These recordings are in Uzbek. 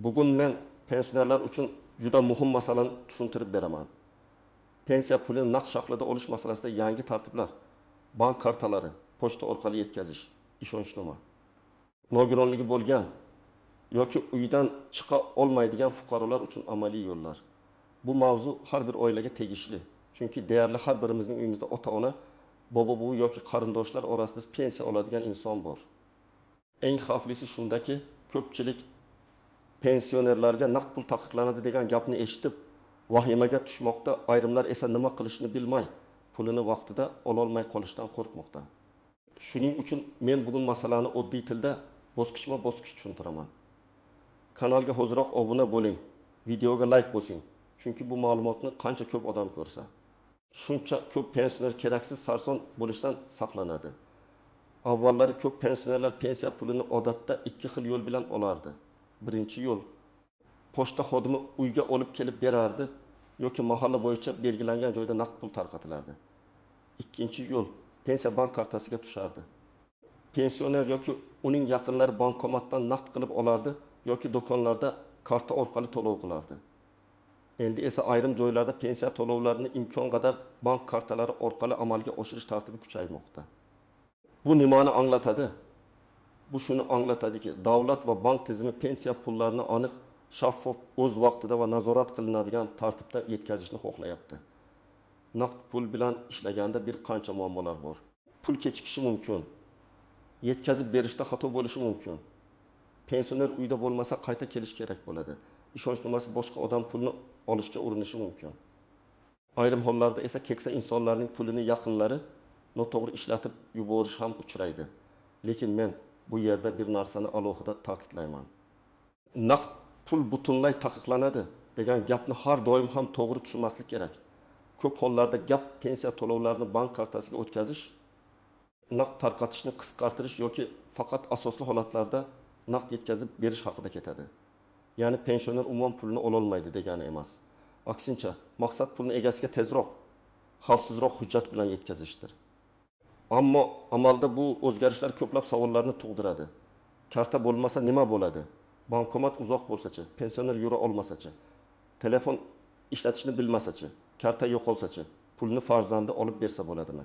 Bugun men pensionerlar uchun juda muhim masalani tushuntirib beraman. Pensiya pulini naqd shaklida olish masalasida yangi tartiblar, bank kartalari, pochta orqali yetkazish, ishonchnoma. Nogironligi bo'lgan yoki uydan chiqa olmaydigan fuqarolar uchun amaliy yo'llar. Bu mavzu har bir oilaga tegishli. Chunki deyarli har birimizning uyimizda ota-ona, bobo-buvi yoki qarindoshlar orasida pensiya oladigan inson bor. Eng xavflisi shundaki, ko'pchilik pensionerlarga naqd pul taqiqlanadi degan gapni eshitib, vahimaga tushmoqda, ayrimlar esa nima qilishni bilmay, pulini vaqtida ololmay qolishdan qo'rqmoqda. Shuning uchun men bugun masalani oddiy tilda bosqichma-bosqich tushuntiraman. Kanalga hoziroq obuna bo'ling, videoga like bosing, chunki bu ma'lumotni qancha ko'p odam ko'rsa, shuncha ko'p pensioner keraksiz sarson bo'lishdan saqlanadi. Avvallari ko'p pensionerlar pensiya pulini odatda ikki xil yo'l bilan olardi. Birinchi yo'l, pochta xodimi uyga olib kelib berardi yoki mahalla bo'yicha belgilangan joyda naqd pul tarqatilardi. Ikkinchi yo'l, pensiya bank kartasiga tushardi. Pensioner yoki uning yaqinlari bankomatdan naqd qilib olardi yoki do'konlarda karta orqali to'lov qilardi. Endi esa ayrim joylarda pensiya to'lovlarini imkon qadar bank kartalari orqali amalga oshirish tartibi kuchaymoqda. Bu nimani anglatadi? Bu shuni anglatadiki, davlat va bank tizimi pensiya pullarini aniq, shaffof, o'z vaqtida va nazorat qilinadigan tartibda yetkazishni xohlayapti. Naqd pul bilan ishlaganda bir qancha muammolar bor. Pul kechikishi mumkin. Yetkazib berishda xato bo'lishi mumkin. Pensioner uyda bo'lmasa qayta kelish kerak bo'ladi. Ishonchnomasi boshqa odam pulni olishga urinishi mumkin. Ayrim hollarda esa keksa insonlarning pulini yaqinlari noto'g'ri ishlatib yuborish ham uchraydi. Lekin men bu yerda bir narsani alohida ta'kidlayman. Naqd pul butunlay taqiqlanadi degan gapni har doim ham to'g'ri tushunmaslik kerak. Ko'p hollarda gap pensiya to'lovlarini bank kartasiga o'tkazish, naqd tarqatishni qisqartirish yoki faqat asosli holatlarda naqd yetkazib berish haqida ketadi. Ya'ni pensioner umuman pulni ololmaydi degani emas. Aksincha, maqsad pulni egasiga tezroq, xavfsizroq hujjat bilan yetkazishdir. Ammo amalda bu o'zgarishlar ko'plab savollarni tug'diradi. Karta bo'lmasa nima bo'ladi? Bankomat uzoq bo'lsa-chi, pensioner yura olmasa-chi, telefon ishlatishni bilmasa-chi, karta yo'qolsa-chi, pulni farzandi olib bersa bo'ladimi?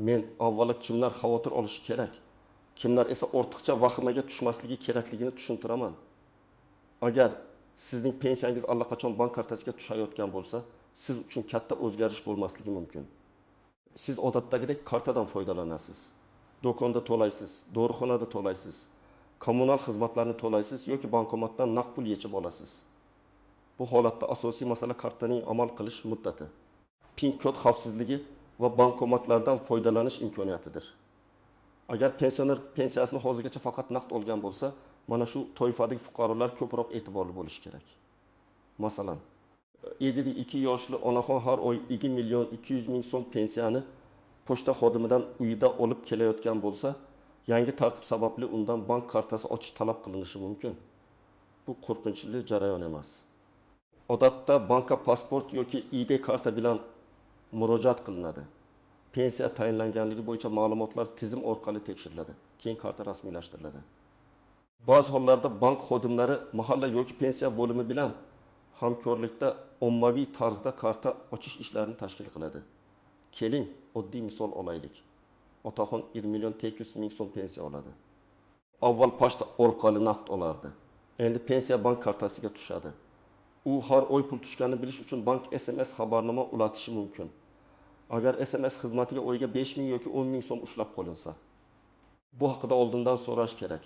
Men avvalo kimlar xavotir olishi kerak, kimlar esa ortiqcha vahimaga tushmasligi kerakligini tushuntiraman. Agar sizning pensiyangiz allaqachon bank kartasiga tushayotgan bo'lsa, siz uchun katta o'zgarish bo'lmasligi mumkin. Siz odatdagidek kartadan foydalanasiz. Do'konda to'laysiz, dorixonada to'laysiz, kommunal xizmatlarni to'laysiz yoki bankomatdan naqd pul yechib olasiz. Bu holatda asosiy masala kartaning amal qilish muddati, PIN kod xavfsizligi va bankomatlardan foydalanish imkoniyatidir. Agar pensioner pensiyasini hozirgacha faqat naqd olgan bo'lsa, mana shu toifadagi fuqarolar ko'proq e'tiborli bo'lishi kerak. Masalan, 52 yoshli onaxon har oy 2 million 200 ming so'm pensiyani pochta xodimidan uyida olib kelayotgan bo'lsa, yangi tartib sababli undan bank kartasi ochish talab qilinishi mumkin. Bu qo'rqinchli jarayon emas. Odatda banka pasport yoki ID karta bilan murojaat qilinadi. Pensiya tayinlanganligi bo'yicha ma'lumotlar tizim orqali tekshiriladi, keyin karta rasmiylashtiriladi. Ba'zi hollarda bank xodimlari mahalla yoki pensiya bo'limi bilan hamkorlikda ommaviy tarzda karta ochish ishlarini tashkil qiladi. Keling, oddiy misol olaylik. Otaxon 1 million 800 ming so'm pensiya oladi. Avval pochta orqali naqd olardi. Endi pensiya bank kartasiga tushadi. U har oy pul tushganini bilish uchun bank SMS xabarnoma ulatishi mumkin. Agar SMS xizmatiga oyiga 5 ming yoki 10 ming so'm ushlab qolinsa, bu haqida oldindan so'rash kerak.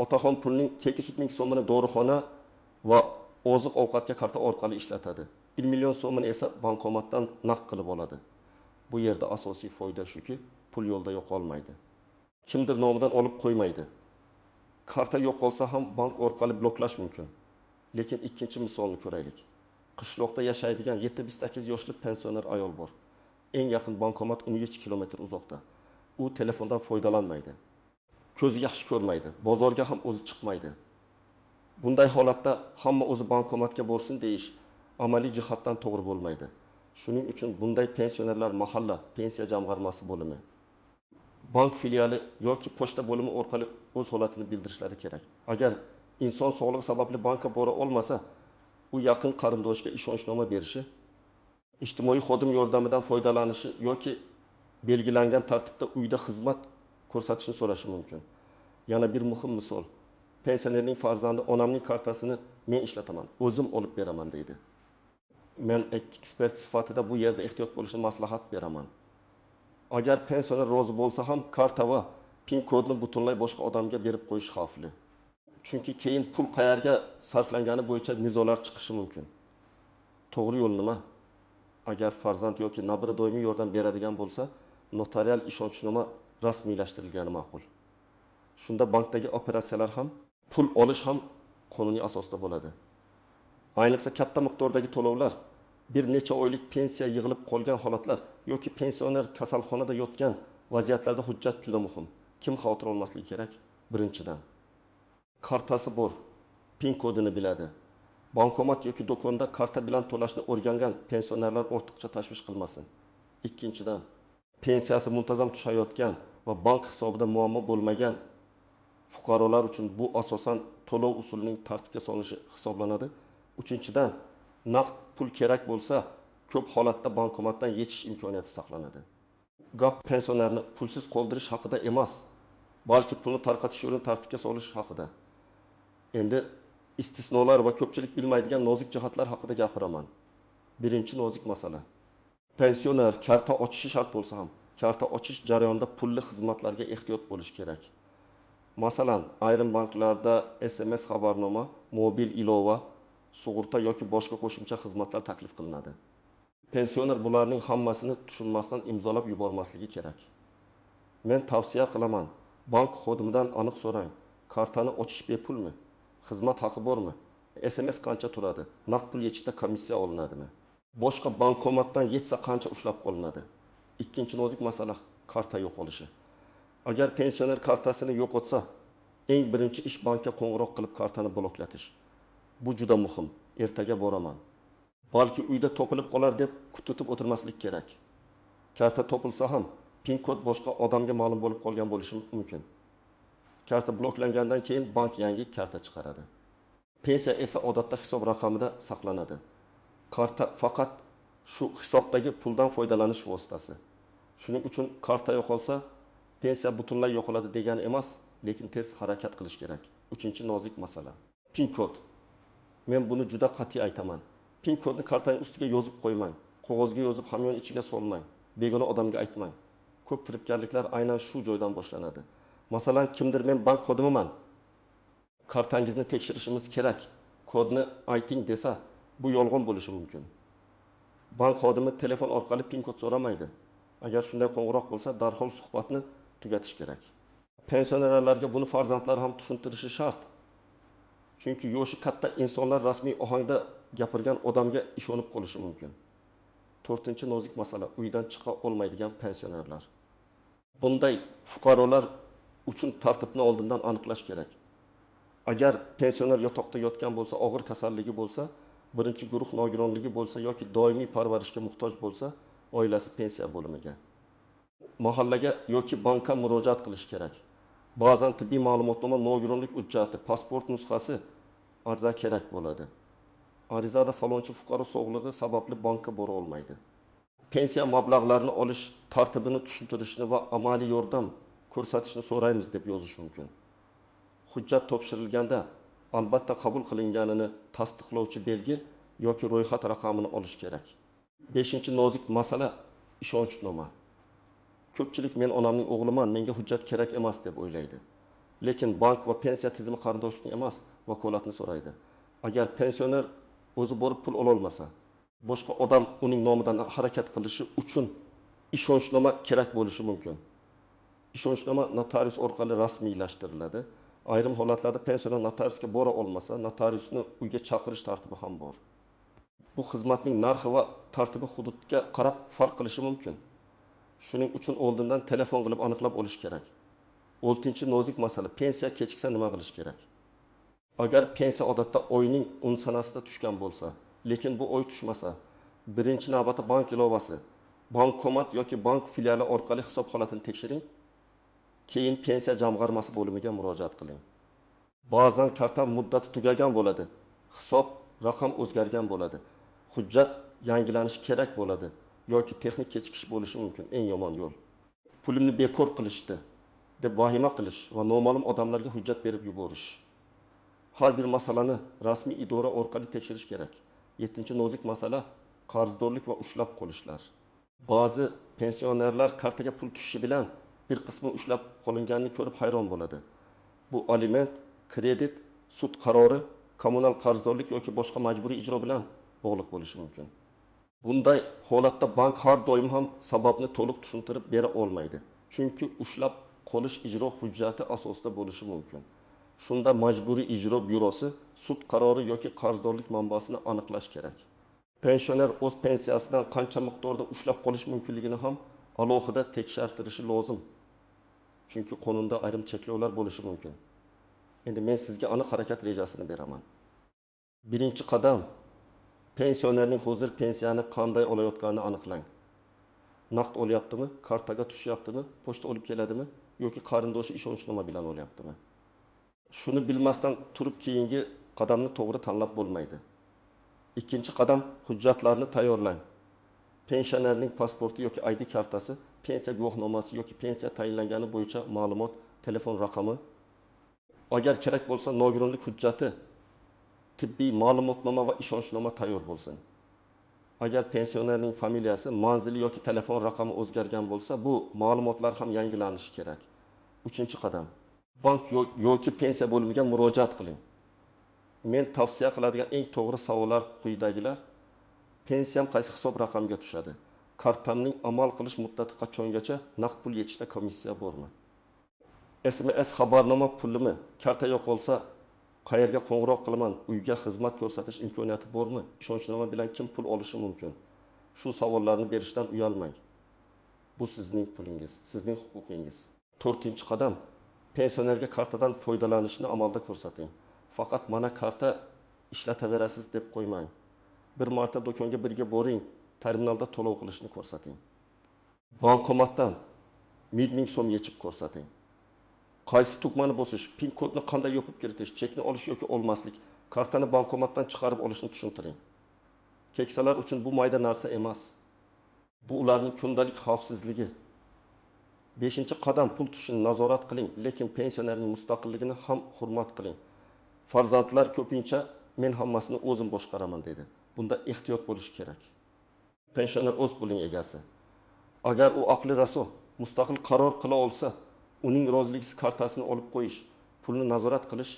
Otaxon pulning 800 ming so'mini dorixona va oziq-ovqatga karta orqali ishlatadi. 1 million so'mini esa bankomatdan naqd qilib oladi. Bu yerda asosiy foyda shuki, pul yo'lda yo'qolmaydi. Kimdir nomidan olib qo'ymaydi. Karta yo'qolsa ham bank orqali bloklash mumkin. Lekin ikkinchi misolni ko'raylik. Qishloqda yashaydigan 78 yoshli pensioner ayol bor. Eng yaqin bankomat 13 kilometr uzoqda. U telefondan foydalanmaydi. Ko'zi yaxshi ko'rmaydi, bozorga ham o'zi chiqmaydi. Bunday holatda hamma o'zi bankomatga borsin deyish amaliy jihatdan to'g'ri bo'lmaydi. Shuning uchun bunday pensionerlar mahalla pensiya jamg'armasi bo'limi, bank filiali yoki pochta bo'limi orqali o'z holatini bildirishlari kerak. Agar Inson sog'lig'i sababli bankka bora olmasa, u yaqin qarindoshiga ishonchnoma berishi, ijtimoiy xodim yordamidan foydalanishi yoki belgilangan tartibda uyda xizmat ko'rsatishni so'rashi mumkin. Yana bir muhim misol. Pensionerning farzandi onamning kartasini men ishlataman, o'zim olib beraman deydi. Men ekspert sifatida bu yerda ehtiyot bo'lishni maslahat beraman. Agar pensioner rozi bo'lsa ham, karta va PIN kodni butunlay boshqa odamga berib qo'yish xavfli. Chunki keyin pul qayerga sarflangani bo'yicha nizolar chiqishi mumkin. To'g'ri yo'l nima? Agar farzand yoki nabira doimiy yordam beradigan bo'lsa, notarial ishonchnoma rasmiylashtirilgani ma'qul. Shunda bankdagi operatsiyalar ham, pul olish ham qonuniy asosda bo'ladi. Ayniqsa katta miqdordagi to'lovlar, bir necha oylik pensiya yig'ilib qolgan holatlar yoki pensioner kasalxonada yotgan vaziyatlarda hujjat juda muhim. Kim xavotir olmasligi kerak? Birinchidan, kartasi bor, PIN kodini biladi. Bankomat yoki do'konda karta bilan to'lashni o'rgangan pensionerlar ortiqcha tashvish qilmasin. Ikkinchidan, pensiyasi muntazam tushayotgan va bank hisobida muammo bo'lmagan fuqarolar uchun bu asosan to'lov usulining tartibga solinishi hisoblanadi. Uchinchidan, naqd pul kerak bo'lsa, ko'p holatda bankomatdan yechish imkoniyati saqlanadi. Gap pensionerni pulsiz qoldirish haqida emas, balki pulni tarqatish yo'lini tartibga solish haqida. Endi istisnolar va ko'pchilik bilmaydigan nozik jihatlar haqida gapiraman. Birinchi nozik masala. Pensioner karta ochishi shart bo'lsa ham, karta ochish jarayonida pulli xizmatlarga ehtiyot bo'lish kerak. Masalan, ayrim banklarda SMS xabarnoma, mobil ilova, sug'urta yoki boshqa qo'shimcha xizmatlar taklif qilinadi. Pensioner bularning hammasini tushunmasdan imzolab yubormasligi kerak. Men tavsiya qilaman, bank xodimidan aniq so'rang. Kartani ochish bepulmi? Xizmat haqi bormi? SMS qancha turadi? Naqd pul yechishda komissiya olinadimi? Boshqa bankomatdan yetsa qancha ushlab qolinadi? Ikkinchi nozik masala karta yo'qolishi. Agar pensioner kartasini yo'qotsa, eng birinchi ish bankka qo'ng'iroq qilib kartani bloklatish. Bu juda muhim. Ertaga boraman, balki uyda topilib qolar deb kutib o'tirmaslik kerak. Karta topilsa ham PIN kod boshqa odamga ma'lum bo'lib qolgan bo'lishi mumkin. Karta bloklangandan keyin bank yangi karta chiqaradi. Pensiya esa odatda hisob raqamida saqlanadi. Karta faqat shu hisobdagi puldan foydalanish vositasi. Shuning uchun karta yo'qolsa, pensiya butunlay yo'qoladi degani emas, lekin tez harakat qilish kerak. Uchinchi nozik masala. PIN kod. Men buni juda qat'iy aytaman. PIN kodni kartaning ustiga yozib qo'ymang, qog'ozga yozib hamyon ichiga solmang, begona odamga aytmang. Ko'p firibgarliklar aynan shu joydan boshlanadi. Masalan, kimdir men bank xodimiman, kartangizni tekshirishimiz kerak, kodni ayting desa, bu yolg'on bo'lishi mumkin. Bank xodimi telefon orqali PIN kod so'ramaydi. Agar shunday qo'ng'iroq bo'lsa, darhol suhbatni tugatish kerak. Pensionerlarga buni farzandlar ham tushuntirishi shart. Chunki yoshi katta insonlar rasmiy ohangda gapirgan odamga ishonib qolishi mumkin. To'rtinchi nozik masala uydan chiqa olmaydigan pensionerlar. Bunday fuqarolar uchun tartibni oldindan aniqlash kerak. Agar pensioner yotoqda yotgan bo'lsa, og'ir kasalligi bo'lsa, birinchi guruh nogironligi bo'lsa yoki doimiy parvarishga muhtoj bo'lsa, oilasi pensiya bo'limiga, mahallaga yoki bankka murojaat qilish kerak. Ba'zan tibbiy ma'lumotnoma, nogironlik hujjati, pasport nusxasi ariza kerak bo'ladi. Arizada falonchi fuqaro sog'lig'i sababli bankka bora olmaydi. Pensiya mablag'larini olish tartibini tushuntirishni va amaliy yordam ko'rsatishni so'raymiz deb yozish mumkin. Hujjat topshirilganda albatta qabul qilinganini tasdiqlovchi belgi yoki ro'yxat raqamini olish kerak. Beshinchi nozik masala ishonchnoma. Ko'pchilik men onamning o'g'liman, menga hujjat kerak emas deb o'ylaydi. Lekin bank va pensiya tizimi qarindoshlikni emas, vakolatni so'raydi. Agar pensioner o'zi borib pul ola olmasa, boshqa odam uning nomidan harakat qilishi uchun ishonchnoma kerak bo'lishi mumkin. Ishonchnoma notarius orqali rasmiylashtiriladi. Ayrim holatlarda pensioner notariusga bora olmasa, notariusni uyga chaqirish tartibi ham bor. Bu xizmatning narxi va tartibi hududga qarab farq qilishi mumkin. Shuning uchun oldindan telefon qilib aniqlab olish kerak. Oltinchi nozik masala, pensiya kechiksa nima qilish kerak? Agar pensiya odatda oyning 10 sanasida tushgan bo'lsa, lekin bu oy tushmasa, birinchi navbatda bank ilovasi, bankomat yoki bank filiali orqali hisob holatini tekshiring. Keyin pensiya jamg'armasi bo'limiga murojaat qiling. Ba'zan karta muddati tugagan bo'ladi, hisob raqam o'zgargan bo'ladi, hujjat yangilanishi kerak bo'ladi yoki texnik kechikish bo'lishi mumkin. Eng yomon yo'l: pulimni bekor qilishdi deb vahima qilish va noma'lum odamlarga hujjat berib yuborish. Har bir masalani rasmiy idora orqali tekshirish kerak. Yettinchi nozik masala: qarzdorlik va ushlab qolishlar. Ba'zi pensionerlar kartaga pul tushishi bilan bir qismi ushlab qolinganini ko'rib hayron bo'ladi. Bu aliment, kredit, sud qarori, kommunal qarzdorlik yoki boshqa majburiy ijro bilan bog'liq bo'lishi mumkin. Bunday holatda bank har doim ham sababni to'liq tushuntirib bera olmaydi. Chunki ushlab qolish ijro hujjati asosida bo'lishi mumkin. Shunda majburiy ijro byurosi, sud qarori yoki qarzdorlik manbasini aniqlash kerak. Pensioner o'z pensiyasidan qancha miqdorda ushlab qolish mumkinligini ham alohida tekshirtirishi lozim. Chunki qonunda ayrim cheklovlar bo'lishi mumkin. Endi men sizga aniq harakat rejasini beraman. Birinchi qadam: pensionerning hozir pensiyani qanday olayotganini aniqlang. Naqd olyaptimi, kartaga tushyaptimi, pochta olib keladimi yoki qarindoshi ishonchnoma bilan olyaptimi? Shuni bilmasdan turib keyingi qadamni to'g'ri tanlab bo'lmaydi. Ikkinchi qadam: hujjatlarni tayyorlang. Pensionerning pasporti yoki ID kartasi, pensiya guvohnomasi yoki pensiya tayinlangani bo'yicha ma'lumot, telefon raqami, agar kerak bo'lsa nogironlik hujjati, tibbiy ma'lumotnoma va ishonchnoma tayyor bo'lsin. Agar pensionerning familiyasi, manzili yoki telefon raqami o'zgargan bo'lsa, bu ma'lumotlar ham yangilanishi kerak. Uchinchi qadam: bank yoki pensiya bo'limiga murojaat qiling. Men tavsiya qiladigan eng to'g'ri savollar quyidagilar: Pensiyam qaysi hisob raqamga tushadi? Kartamning amal qilish muddati qachongacha? Naqd pul yechishda komissiya bormi? SMS xabarnoma pulimi? Karta yo'qolsa qayerga qo'ng'iroq qilaman? Uyga xizmat ko'rsatish imkoniyati bormi? Ishonchnoma bilan kim pul olishi mumkin? Shu savollarni berishdan uyalmang. Bu sizning pulingiz, sizning huquqingiz. To'rtinchi qadam: pensionerga kartadan foydalanishni amalda ko'rsating. Faqat mana karta ishlataverasiz deb qo'ymang. Bir marta do'konga birga boring, terminalda to'lov qilishni ko'rsating. Bankomatdan 1000 so'm yechib ko'rsating. Qaysi tugmani bosish, pin kodni qanday yopib kiritish, chekni olish yoki olmaslik, kartani bankomatdan chiqarib olishni tushuntiring. Keksalar uchun bu mayda narsa emas. Bu ularning kundalik xavfsizligi. Beshinchi qadam: pul tushishini nazorat qiling, lekin pensionerning mustaqilligini ham hurmat qiling. Farzandlar ko'pincha men hammasini o'zim boshqaraman deydi. Bunda ehtiyot bo'lish kerak. Pensioner o'z pulining egasi. Agar u aqli raso, mustaqil qaror qila olsa, uning roziligisiz kartasini olib qo'yish, pulni nazorat qilish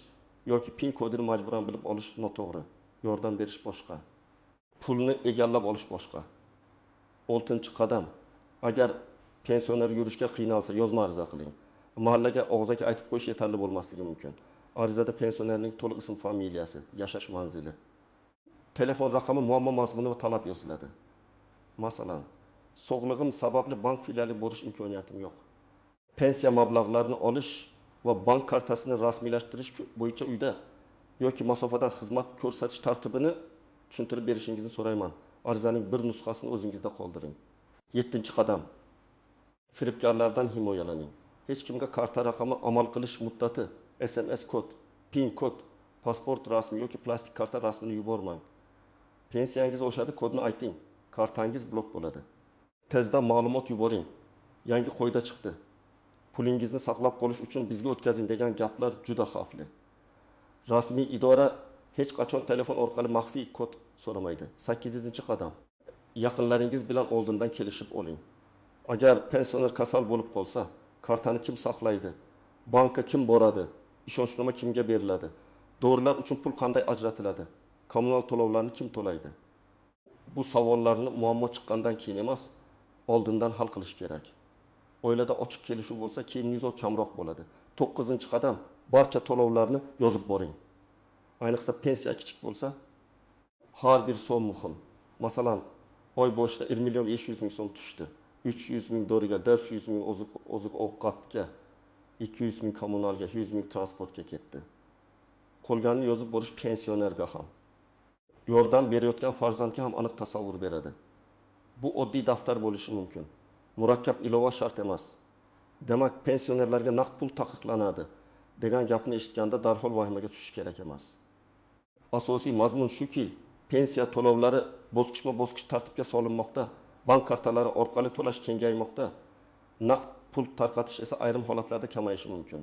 yoki pin kodini majburan bilib olish noto'g'ri. Yordam berish boshqa. Pulni egallab olish boshqa. Oltinchi qadam: agar pensioner yurishga qiynalsa, yozma ariza qiling. Mahallaga og'zaki aytib qo'yish yetarli bo'lmasligi mumkin. Arizada pensionerning to'liq ism familiyasi, yashash manzili, telefon raqami, muammo mazmuni va talab yoziladi. Masalan, sog'lig'im sababli bank filialiga borish imkoniyatim yo'q. Pensiya mablag'larini olish va bank kartasini rasmiylashtirish bo'yicha uyda yoki masofadan xizmat ko'rsatish tartibini tushuntirib berishingizni so'rayman. Arizaning bir nusxasini o'zingizda qoldiring. Yettinchi qadam: firibgarlardan himoyalaning. Hech kimga karta raqami, amal qilish muddati, SMS kod, PIN kod, pasport rasmi yoki plastik karta rasmini yubormang. Pensiyangiz oshadi kodni ayting, kartangiz blok bo'ladi. Tezda ma'lumot yuboring. Yangi qoida chiqdi. Pulingizni saqlab qolish uchun bizga o'tkazing degan gaplar juda xavfli. Rasmiy idora hech qachon telefon orqali maxfiy kod so'ramaydi. 8-qadam. Yaqinlaringiz bilan oldindan kelishib oling. Agar pensioner kasal bo'lib qolsa, kartani kim saqlaydi? Bankka kim boradi? Ishonchnoma kimga beriladi? Dorilar uchun pul qanday ajratiladi? Kommunal to'lovlarni kim to'laydi? Bu savollarni muammo chiqqandan keyin emas, oldindan hal qilish kerak. Oilada ochiq kelishuv bo'lsa, keyin nizo kamroq bo'ladi. 9-qadam. Barcha to'lovlarni yozib boring. Ayniqsa pensiya kichik bo'lsa, har bir so'm muhim. Masalan, oy boshida 1 million 500 ming so'm tushdi. 300 ming doriga, 400 ming oziq-ovqatga, 200 ming kommunalga, 100 ming transportga ketdi. Qolganini yozib borish pensionerga ham, yordam berayotgan farzandga ham aniq tasavvur beradi. Bu oddiy daftar bo'lishi mumkin. Murakkab ilova shart emas. Demak, pensionerlarga naqd pul taqiqlanadi. degan gapni eshitganda darhol vahimaga tushish kerak emas. Asosiy mazmun shuki, pensiya to'lovlari bosqichma-bosqich tartibga solinmoqda, bank kartalari orqali to'lash kengaymoqda, naqd pul tarqatish esa ayrim holatlarda kamayishi mumkin.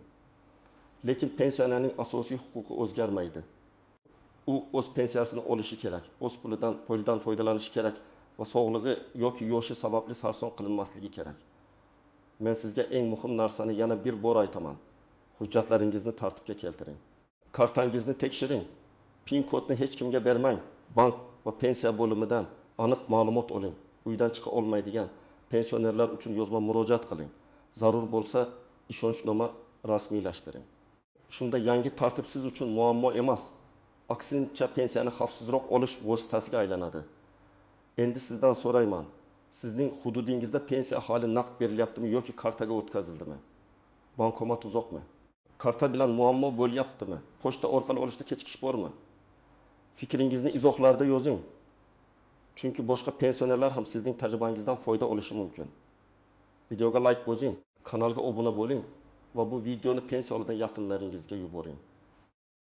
Lekin pensionerning asosiy huquqi o'zgarmaydi. U o'z pensiyasini olishi kerak, o'z pulidan foydalanishi kerak va sog'lig'i yoki yoshi sababli sarson qilinmasligi kerak. Men sizga eng muhim narsani yana bir bor aytaman. Hujjatlaringizni tartibga keltiring. Kartangizni tekshiring. PIN kodni hech kimga bermang. Bank va pensiya bo'limidan aniq ma'lumot oling. Uydan chiqa olmaydigan pensionerlar uchun yozma murojaat qiling. Zarur bo'lsa, ishonchnoma rasmiylashtiring. Shunda yangi tartib siz uchun muammo emas, aksincha pensiyani xavfsizroq olish vositasiga aylanadi. Endi sizdan so'rayman, sizning hududingizda pensiya hali naqd berilyaptimi yoki kartaga o'tkazildimi? Bankomat uzoqmi? Karta bilan muammo bo'lyaptimi? Pochta orqali olishda kechikish bormi? Fikringizni izohlarda yozing. Chunki boshqa pensionerlar ham sizning tajribangizdan foyda olishi mumkin. Videoga like bosing, kanalga obuna bo'ling va bu videoni pensiya oladigan yaqinlaringizga yuboring.